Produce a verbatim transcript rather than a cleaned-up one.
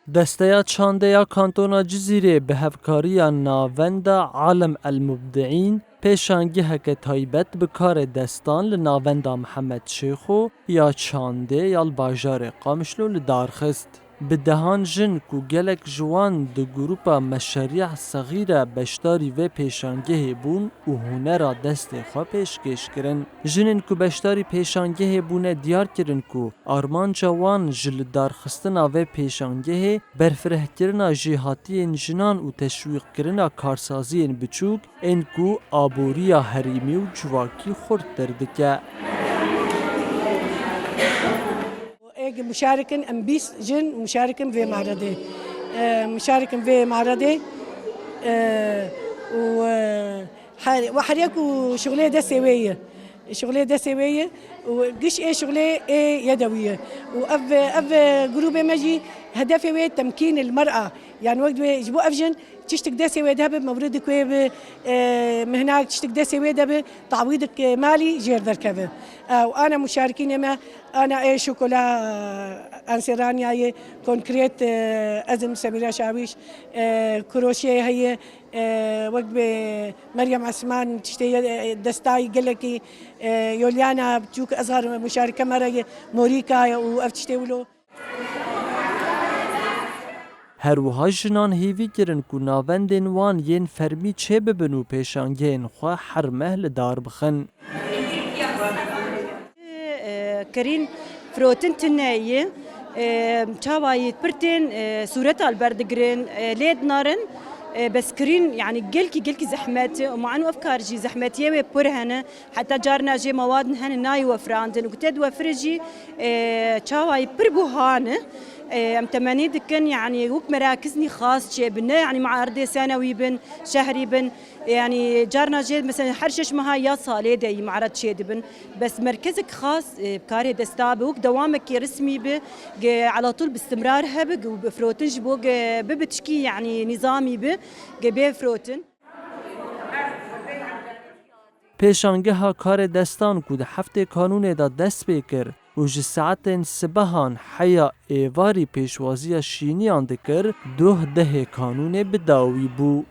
Desteya Çandê ya Kantona Cizîrê bi hevkariya Navenda Alem El Mubdiîn pêşangeheke taybet bi karê destan li Navenda Mihemed Şêxo ya Çandê ya li bajarê Qamişlo li dar xist. Bi dehan jin ku gelek ji wan di grupa Meşerîa Sexîre beşdarî vê pêşangehê bûn û hunera destê xwe pêşkêş kirin. Jinên ku beşdarî pêşangehê bûne diyar kirin ku armanca wan ji lidarxistina vê pêşangehê berfirehkirina jêhatiyên jinan û teşwîqkirina karsaziyên biçûk ên ku aboriya herêmî û civakî xurttir dike. Êk muşarikin, em bîst jin muşarikin vê maredê. E, muşarikin vê maredê. E, û, e, her, we her yek û şixulê destê wê ye. Şixulê destê wê ye û giş ê şixulê ê yedewî ye. Û ev, ev grûbê me jî hedefê wê temkîn il mer'a. Yani wek divê ji bo ev jin tiştik destê wê de be, mewridik wê bi, e, mihnak tiştik destê wê de be, tawîdik, e, malî jêr derkeve. E, û ana muşarikînê me, ana ê şokola, e, Ansêranya ye, konkret, e, ezim Semîra Şawîş, e, kroşê heye, e, wek bi Meryem Esman tiştê ye, e, destayî gelekî, e, Yolyana çûk ezhar muşarike me re ye, morîka ye û ev tiştê wilo. Her wiha jinan hêvî kirin ku navendên wan yên fermî çêbibin û pêşangehên xwe her meh li dar bixin. E, kirîn firotin tune ye. E, çawa yî pir tên, e, sûreta li ber digirin, e, lê dinarin. E, bes kirîn, yani gelkî, gelkî zehmet e. Û ma eno ev kar jî zehmetiyê wê pir hene. Heta carna jê mewad hene nayê wefirandin. Ku tê diwefire jî, e, çawa yî pir buha ne. E, em temennî dikin, yani wek merakiznî xas çêbin. Ne yani maerdê senewî bin, şehrî bin. Yani carna jê mesela her şeş meha ya salê de yî maret çêdibin. Bes merkezek xas, e, karê desta bi, wek dewamekî resmî bi, ge alatûl bi istimrar hebe, ge û bi firotin ji bo ge bibe tişkî, yani nîzamî bi, ge bê firotin. Pêşangeha karê destan ku di heftê kanûnê de dest pê kir û ji saetên sibehan heya êvarî pêşwaziya şîniyan dikir, doh dehê kanûnê bi dawî bû.